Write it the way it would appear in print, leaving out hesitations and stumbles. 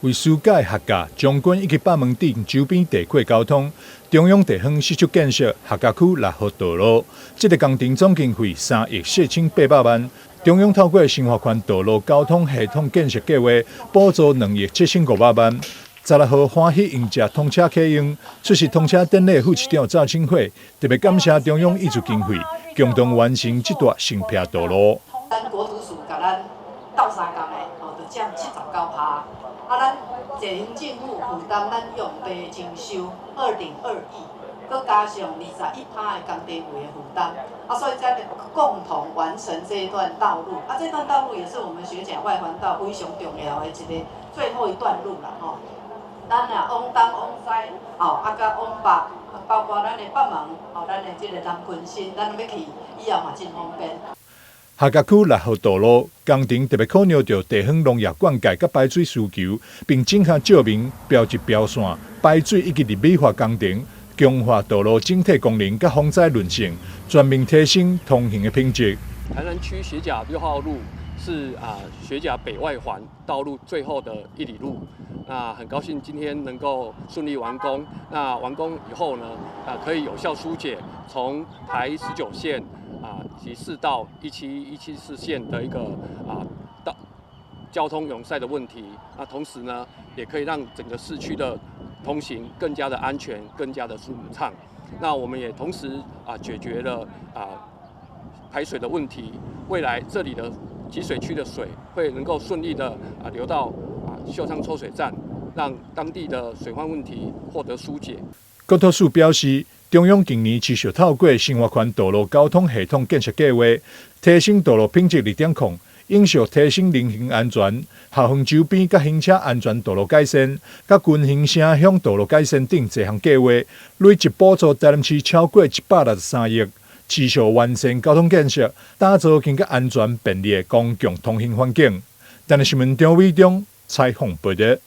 為紓解學甲、將軍以及北門鎮周邊地區交通，中央地方釋出建設學甲區六號道路。這个工程總經費3億4800萬。中央透過新華圈道路交通系統建設計劃，補助2億7500萬。16號歡喜迎接通車啟用，出席通車典禮副市長趙清慧特別感謝中央挹注經費，共同完成這段新闢道路。咱國土署共咱鬥相共的，哦，就佔79%。啊，咱地方政府負擔咱用地徵收2.2億，閣加上21%的工程費的負擔，啊，所以才共同完成這一段道路。啊，這段道路也是我們學甲外環道非常重要的一个最後一段路啦，吼。咱若往東往西，哦，啊，佮往北，包括咱的北門，哦，咱的這个南崑新，咱欲去以後嘛真方便。學甲區六號道路工程特別考量著地方農業灌溉佮排水需求，並整合照明、標誌標線、排水以及美化工程，強化道路整體功能佮防災韌性，全面提升通行的品質。台南區學甲六號路是啊學甲北外環道路最後的一里路，那很高興今天能夠順利完工。那完工以後呢，啊可以有效疏解從台19線啊及市道17174線的一個啊道交通擁塞的問題。那同時呢，也可以讓整個市區的通行更加的安全，更加的順暢。那我們也同時啊解決了啊排水的問題，未來這裡的集水區的水會能夠順利的啊流到啊秀昌抽水站，讓當地的水患問題獲得疏解。國土署表示，中央近年持續透過新華圈道路交通系統建設計劃，提升道路品質2.0，永續提升人行安全、校園周邊佮行車安全道路改善、佮均衡城鄉道路改善等濟項計劃，累計補助台南市超過163億，持續完善交通建設，打造更加安全便利的公共通行環境。台南新聞張偉中採訪報導。